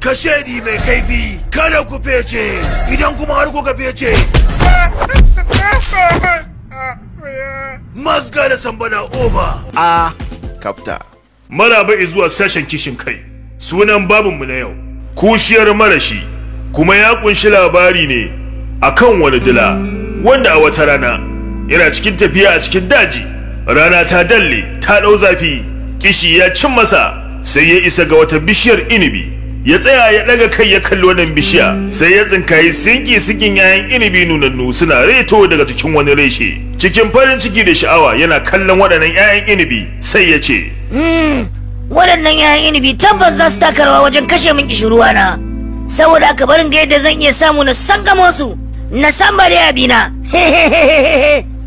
Kashedi mai kaifi, kada ku fece, idan kuma har kuka fece. Mazga da sambana over. A kapta. Maraba zuwa sashen kishin kai. Sunan babinmu na yau, kushiyar marashi, kuma ya kunshi labari ne akan wani dila wanda a wata rana yana cikin tafiya a cikin daji. Rana ta dalle, ta ɗau zafi, kishi ya cin masa, sai ya isa ga wata bishiyar inibi. Ya tsaya ya ɗaga kai ya kalli wannan bishiya, sai ya tsinkayi sinki-sinkin 'ya'yan inibi nunannu suna reto daga jikin wani reshe. Cikin farin ciki da sha'awa yana kallon waɗannan 'ya'yan inibi, sai ya ce, waɗannan 'ya'yan inibi tabbas za su taka rawa wajen kashe min kishirwa na. Saboda haka barin ga yadda zan iya samu na sangamo su, na sambare abina.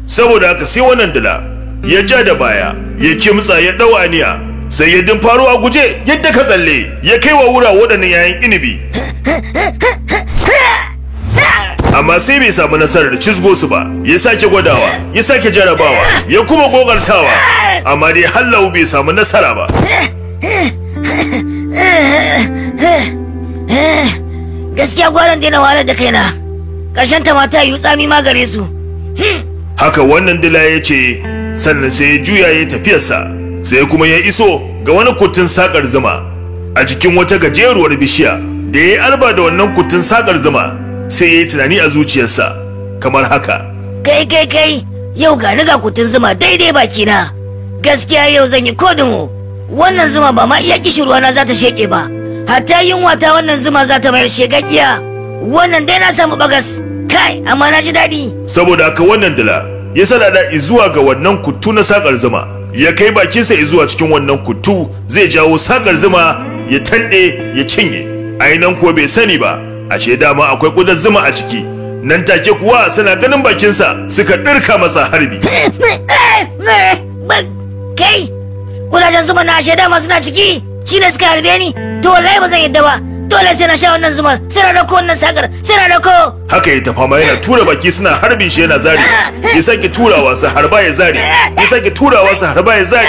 Saboda haka sai wannan dila ya ja da baya, ya kimtsa ya ɗau aniya, sai ya dimfaro a guje yadda ka tsalle ya kai wa wura waɗannan 'ya'yan inibi. Amma sai bai samu nasarar cizgo su ba, ya sake gwadawa, ya sake jarabawa, ya kuma gogartawa, amma dai hallau bai samu nasara ba. Gaskiya gwaran daina wahalar da kaina, ƙarshen ta mata yi tsami ma gare su. Haka wannan dila ya ce, sannan sai ya juya ya tafiyarsa, sai kuma ya iso ga wani kutun sakar zuma a jikin wata gajeruwar bishiya. Da ya yi alba da wannan kutun sakar zuma, sai ya yi tunani a zuciyarsa kamar haka: Kai kai kai, yau ga ni ga kutun zuma daidai bakina. Gaskiya yau zan yi kodumo. Wannan zuma ba ma iya kishirwa na za ta sheke ba, hatta yunwa ta wannan zuma za ta mayar shegaggiya. Wannan dai na samu bagas. Kai, amma na ji daɗi. Saboda haka wannan dila ya sadada zuwa ga wannan kuttu na sakar zuma, ya kai bakinsa zuwa cikin wannan kuttu, zai jawo sakar zuma ya tanɗe ya cinye. Ainihin kuwa bai sani ba, ashe dama akwai ƙudan zuma a ciki. Nan take kuwa suna ganin bakinsa suka ɗirka masa harbi. Kai, ƙudajen zuma na ashe dama suna ciki, shine suka harbe ni. To wallahi ba zan yadda ba, dole sai na sha wannan zumar, sai na dauko wannan sakar, sai na dauko. Haka ya tafa ma yana tura baki suna harbin shi yana zari, ya sake turawa su harba ya zari, ya sake turawa su harba ya zari.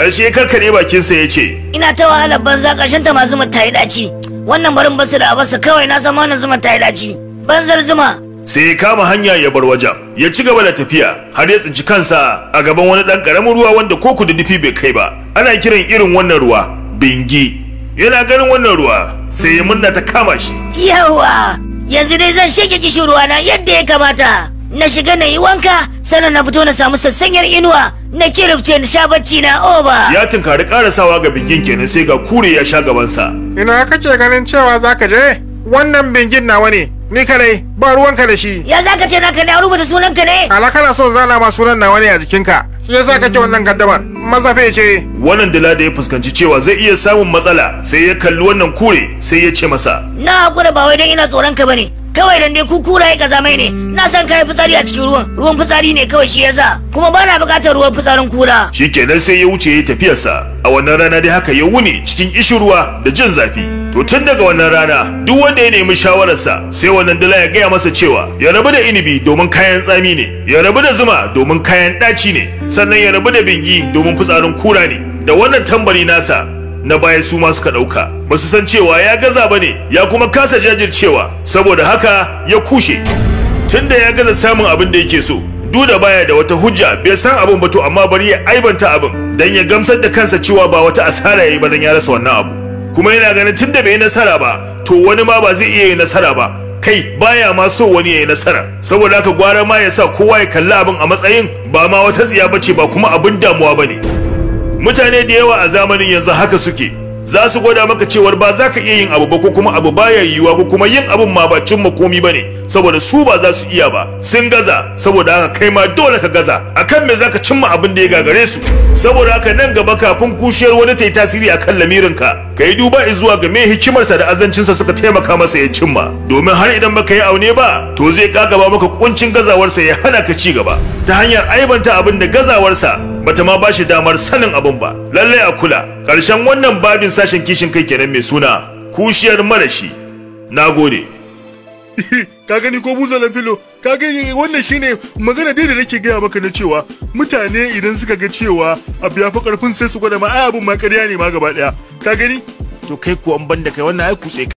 Ƙarshe ya karkare bakinsa ya ce, Ina ta wahalar banza, ƙarshen ta ma zuma ta yi ɗaci. Wannan barin basu da abasu kawai, na san wannan zuma ta yi ɗaci. Banzar zuma. Sai ya kama hanya ya bar wajen, ya ci gaba da tafiya har ya tsinci kansa a gaban wani ɗan ƙaramin ruwa wanda ko kududdufi bai kai ba. Ana kiran irin wannan ruwa bingi. Yana ganin wannan ruwa sai ya murna ta kama shi. Yawa, yanzu dai zan shege kishin ruwa na yadda ya kamata. Na shiga na yi wanka, sannan na fito na samu sassanyar inuwa, na kirifce na sha bacci na oba. Ya tunkari karasawa ga bingin kenan, sai ga kure ya sha gabansa. Ina kake ganin cewa zaka je? Wannan bingin nawa ne, ni kadai, ba ruwanka da shi. Ya zaka ce naka ne, a rubuta sunanka ne? Ala kana son zana ma sunan nawa ne a jikinka, shi yasa kake wannan gaddamar. Mazafe ce. Wannan dila da ya fuskanci cewa zai iya samun matsala, sai ya kalli wannan kure sai ya ce masa, Na hakura ba wai dan ina tsoron ka bane, kawai dan dai ku kuraye kazamai ne. Na san kai fitsari a cikin ruwan, ruwan fitsari ne kawai shi yasa, kuma ba na bukatar ruwan fitsarin kura. Shikenan sai ya wuce ya tafiyarsa. A wannan rana dai haka ya wuni cikin ishirwa da jin zafi. To tun daga wannan rana duk wanda ya nemi shawararsa sai wannan dila ya gaya masa cewa ya rabu da inibi domin kayan tsami ne, ya rabu da zuma domin kayan ɗaci ne, sannan ya rabu da bingi domin fitsarin kura ne. Da wannan tambari nasa na baya su ma suka ɗauka, ba su san cewa ya gaza ba ne, ya kuma kasa jajircewa, saboda haka ya kushe. Tunda ya gaza samun abin da yake so, duk da baya da wata hujja, bai san abin ba, to amma bari ya aibanta abin dan ya gamsar da kansa cewa ba wata asara yayi ba dan ya rasa wannan abu. Kuma yana ganin tunda bai yi nasara ba, to wani ma ba zai iya yi nasara ba. Kai baya ma so wani ya yi nasara, saboda haka gwara ma ya sa kowa ya kalli abin a matsayin ba ma wata tsiya bace, ba kuma abin damuwa bane. Mutane da yawa a zamanin yanzu haka suke, za su gwada maka cewar ba za ka iya yin abu ba, ko kuma abu baya yiwuwa, ko kuma yin abun ma ba cimma komi ba ne, saboda su ba za su iya ba, sun gaza, saboda haka kai ma dole ka gaza. Akan me za ka cimma abin da ya gagare su? Saboda haka nan gaba kafin kushiyar wani ta yi tasiri akan lamirinka, ka yi duba zuwa ga me hikimarsa da azancinsa suka taimaka masa ya cimma, domin har idan baka yi aune ba, to zai kagaba maka kuncin gazawarsa ya hana ka ci gaba ta hanyar aibanta abin da gazawarsa bata ma bashi damar sanin abin ba. Lallai a kula. Ƙarshen wannan babin sashen kishin kai kenan mai suna kushiyar marashi. Nagode. Ka gani ko buzalan filo, ka gani wannan shine magana dai da nake gaya maka na cewa mutane idan suka ga cewa abu ya fi karfin sai su gwada ma ai abun ma ƙarya ne ma gaba ɗaya. Ka gani? To kai kuwa an banda kai wannan ai kutse.